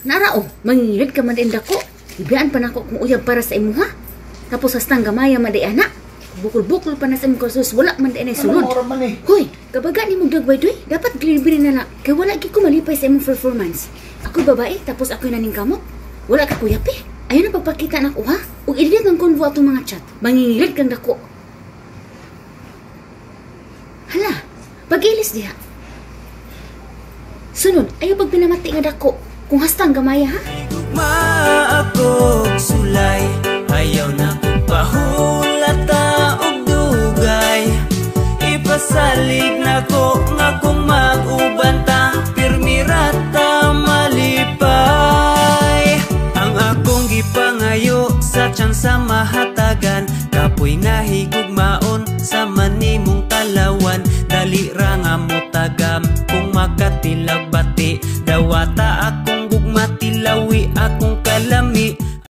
Nara oh, mangingilid ka man din dako. Ibiyaan pa nako kung uyab para sa imuha. Tapos hastang gamaya man di ana. Bukol-bukol pa na sa imong kursus, wala man di anay sulod. Anong oras man eh? Hoy, kabaga ni mong dagway doy. Dapat glibre na lang. Kay wala gyud ko malipay sa imong performance. Ako'y babae, tapos ako'y naning kamot. Wala ka kuyap eh. Ayaw na pagpakita nako ha. Ug i-delete ng convo atong mga chat. Mangingilid kang dako. Hala, pag-ilis diha. Sunod, ayaw pag pinamati nga dako. Kung hastang gamaya ha. Gugma ako sulay. Ayaw na ko pahulata og dugay. Ipasalig na ko nga.